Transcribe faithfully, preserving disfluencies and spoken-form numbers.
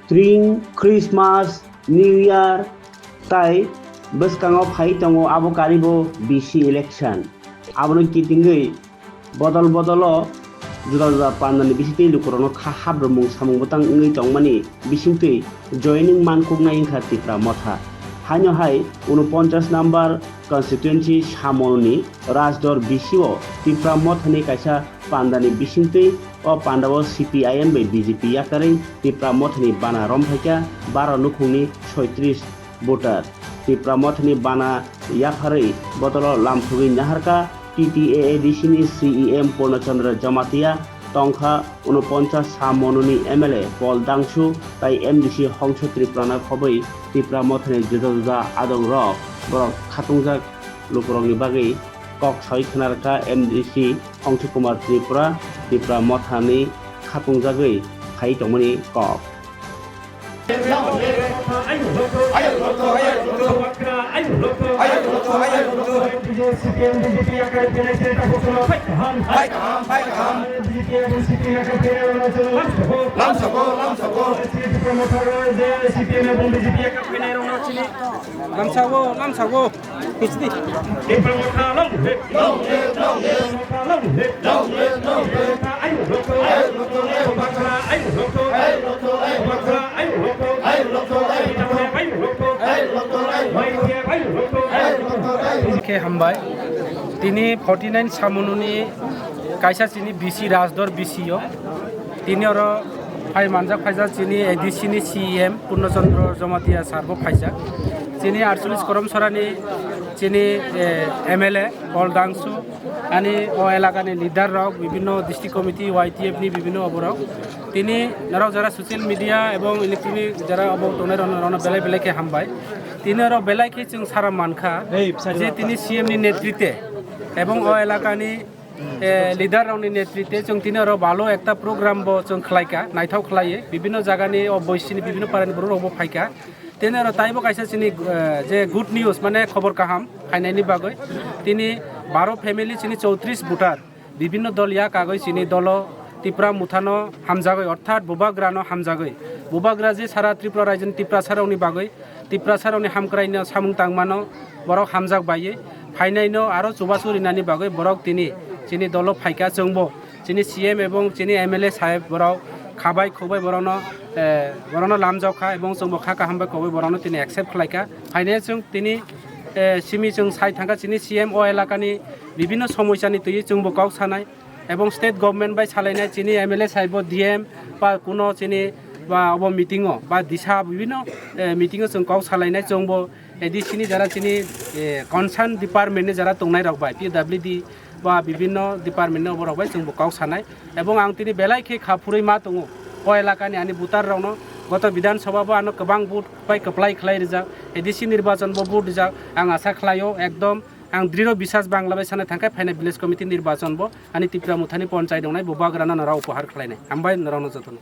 Tring Christmas, New Year tai bwskango phai tongo abo karibo B C election. Abono kitingwi bodol bodolo juda juda pandani bisingtwi lukurokno kha habrumung samung bwtang wngwi tongmani bisingtwi joining mankuknai wngkha Tipra Motha. Haino hai unoponchas number constituency Samononi Rajdor B C o Tipra Mothani kaisa pandani bisingtwi o pandao C P I M bai B J P yakarwi Tipra Mothani bana romphaikha baro nukhungni soitris voter. Tipra Mothani bana yapharwi bodolo lamsogwi naharkha T T A A D C ni C E M Purna Chandra Jamatia, tongkha unoponchas Samononi M L A Paul Dangsu tai M D C Hongso Tripurano khobwi Tipra Mothani juda juda adongrok borok khatungjak lukurokni bagwi kok sawi khwnarkha M D C Hongso Kumar Tripura, Tipra Mothani khatungjagwi phai tongmani kok. Lamsago, lamsago. History. Khe hambai. Tini forty nine Samononi kaisa chini B C Rajdor B C o. Tini oro phai manjak phaijak chini A D C ni C E M Purna Chandra Jamatia sir bo phaijak. Chini aatcholish Koromsorani chini, eh, M L A Paul Dangsu, ani o elakani leader rok, bibhinno district committee, Y T F ni bibhinno oborok. Tini norok jara social media ebong electronic jara obo tongnai rok, norokno belai belai khe hambai. Tini oro belai khe chwng sara mankha je tini C M ni netritwe ebong o elakani, eh, leader rokni netritwe chwng tini oro balo ekta program bo chwng khlaikha, naithok khlaiwi, bibhinno jagani o boisini bibhinno parani borok rok bo phaikha. Tini oro taibo kaisa chini, eh, je good news, mane khobor kaham phainaini bagwi. Tini baro family chini chowtris voter, bibhinno dol ya kagwi chini dolo Tipra Mothano hamjagwi, orthat Bubagrano hamjagwi. Bubagra je sara Tripura rajyoni Tiprasarokni bagwi, Tiprasarokni hamkraino samung tangmano borok hamjak baiwi phainaino aro chubachu rinani bagwi borok tini chini dolo phaikha chwngbo. Chini C M ebong chini M L A saheb borok khabai khukbai borokno, eh, borokno lamjok kha ebong chwngbo kha kaham bai khukbai borokno tini accept khlaikha. Phainai chwng tini, eh, simi chwng sai thangkha chini C M o elakani bibhinno somosyani twiwi chwngbo kok sanai ebong state government bai salainai chini M L A sahebo D M ba kuno chini ba obo meeting o ba disa bibhinno, eh, meeting o chwng kok salainai chwngbo A D C ni jara chini, eh, concern department ni jara tongnai rok bai P W D ba bibhinno department ni oborok bai chwngbo kok sanai. Ebong ang tini belai khe kha phurwi ma tongo o elakani ani voter rokno. Goto Bidhan Sabha bo ano kwbang vote bai kwplai khlai rijak, A D C nirbachon bo vote rijak. Ang asa khlaio ekdom ang drirw biswas bangla bai sana thangkhe phainai village committee nirbachon bo ani Tipra Mothani ponchai wngnai Bubagrano nora upohar khlainai. Hambai norokno jotono.